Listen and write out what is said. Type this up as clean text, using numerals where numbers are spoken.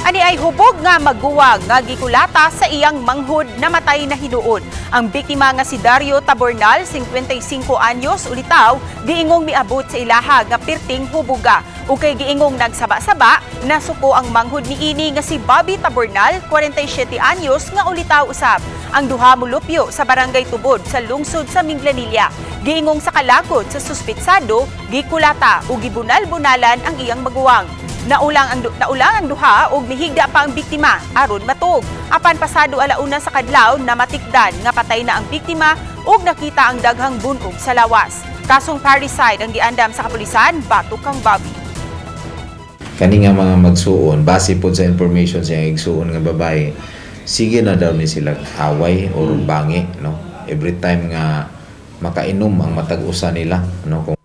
Ani ay hubog nga maguwang nga gikulata sa iyang manghod, namatay na hinuon. Ang biktima nga si Dario Tabornal, 55 anyos, ulitaw, giingong miabot sa ilaha nga pirting huboga. Ug kay giingong nagsaba-saba, nasuko ang manghod niini nga si Bobby Tabornal, 47 anyos, nga ulitaw usab. Ang duha mulupyo sa Barangay Tubod sa lungsod sa Minglanilla. Giingong sa kalagod sa suspitsado, gikulata ug gibunal-bunalan ang iyang maguwang. Naulang ang duha ug mihigda pa ang biktima aron matug. Apan pasado 1:00 sa kadlaw, namatikdan nga patay na ang biktima ug nakita ang daghang bunog sa lawas. Kasong parricide ang giandam sa kapulisan batok kang Bobby. Kani nga mga magsuon, base pod sa information sa iyang igsuon nga babae, sige na daw ni sila away or bangi, no? Every time nga makainom ang matag usa nila, no? Kung